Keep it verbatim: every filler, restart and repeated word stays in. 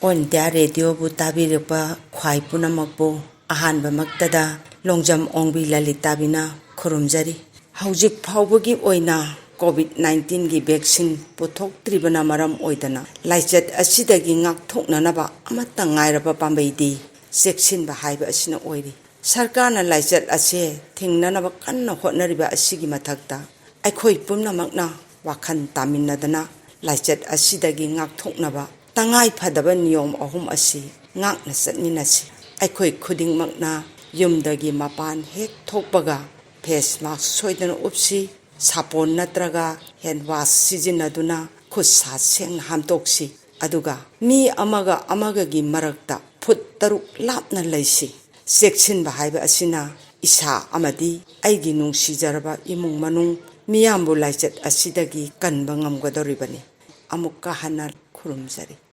All India ꯔꯦꯗꯤꯑꯣꯕꯨ ꯇꯥꯕꯤꯔꯛꯄ ꯈ꯭ꯋꯥꯏ ꯄꯨꯝꯅꯃꯛꯄꯨ ꯑꯍꯥꯟꯕꯃꯛꯇꯗ ꯂꯣꯡꯖꯝ ꯑꯣꯡꯕꯤ ꯂꯂꯤꯇꯥꯕꯤꯅ ꯈꯨꯔꯨꯝꯖꯔꯤ꯫ ꯍꯧꯖꯤꯛ ꯐꯥꯎꯕꯒꯤ ꯑꯣꯏꯅ ꯀꯣꯚꯤꯗ ꯅꯥꯏꯟꯇꯤꯟꯒꯤ ꯚꯦꯛꯁꯤꯟ ꯄꯨꯊꯣꯛꯇ꯭ꯔꯤꯕꯅ ꯃꯔꯝ ꯑꯣꯏꯗꯅ ꯂꯥꯏꯆꯠ ꯑꯁꯤꯗꯒꯤ ꯉꯥꯛꯊꯣꯛꯅꯅꯕ ꯑꯃꯠꯇ ꯉꯥꯏꯔꯕ ꯄꯥꯝꯕꯩꯗꯤ ꯆꯦꯛꯁꯤꯟꯕ ꯍꯥꯏꯕ ꯑꯁꯤꯅ ꯑꯣꯏꯔꯤ꯫ ꯁꯔꯀꯥꯔꯅ ꯂꯥꯏꯆꯠ ꯑꯁꯦ ꯊꯤꯡꯅꯅꯕ ꯀꯟꯅ ꯍꯣꯠꯅꯔꯤꯕ ꯑꯁꯤꯒꯤ ꯃꯊꯛꯇ ꯑꯩꯈꯣꯏ ꯄꯨꯝꯅꯃꯛꯅ ꯋꯥꯈꯜ ꯇꯥꯃꯤꯟꯅꯗꯅ ꯂꯥꯏꯆꯠ ꯑꯁꯤꯗꯒꯤ ꯉꯥꯛꯊꯣꯛꯅꯕ ꯇꯉꯥꯏ ꯐꯗꯕ ꯅꯤꯌꯣꯝ ꯑꯍꯨꯝ ꯑꯁꯤ ꯉꯥꯛꯅ ꯆꯠꯃꯤꯟꯅꯁꯤ꯫ ꯑꯩꯈꯣꯏ ꯈꯨꯗꯤꯡꯃꯛꯅ ꯌꯨꯝꯗꯒꯤ ꯃꯄꯥꯟ ꯍꯦꯛ ꯊꯣꯛꯄꯒ ꯐꯦꯁ ꯃꯥꯁꯛ ꯁꯣꯏꯗꯅ ꯎꯞꯁꯤ, ꯁꯥꯄꯣꯟ ꯅꯠꯇ꯭ꯔꯒ ꯍꯦꯟ ꯋꯥꯁ ꯁꯤꯖꯤꯟꯅꯗꯨꯅ ꯈꯨꯠ ꯁꯥ ꯁꯦꯡꯅ ꯍꯥꯝꯗꯣꯛꯁꯤ, ꯑꯗꯨꯒ ꯃꯤ ꯑꯃꯒ ꯑꯃꯒꯒꯤ ꯃꯔꯛꯇ ꯐꯨꯠ ꯇꯔꯨꯛ ꯂꯥꯞꯅ ꯂꯩꯁꯤ꯫ ꯆꯦꯛꯁꯤꯟꯕ ꯍꯥꯏꯕ ꯑꯁꯤꯅ ꯏꯁꯥ ꯑꯃꯗꯤ ꯑꯩꯒꯤ ꯅꯨꯡꯁꯤꯖꯔꯕ ꯏꯃꯨꯡ ꯃꯅꯨꯡ ꯃꯤꯌꯥꯝꯕꯨ ꯂꯥꯏꯆꯠ ꯑꯁꯤꯗꯒꯤ ꯀꯟꯕ ꯉꯝꯒꯗꯧꯔꯤꯕꯅꯤ꯫ ꯑꯃꯨꯛꯀ ꯍꯟꯅ ꯈꯨꯔꯨꯝꯖꯔꯤ꯫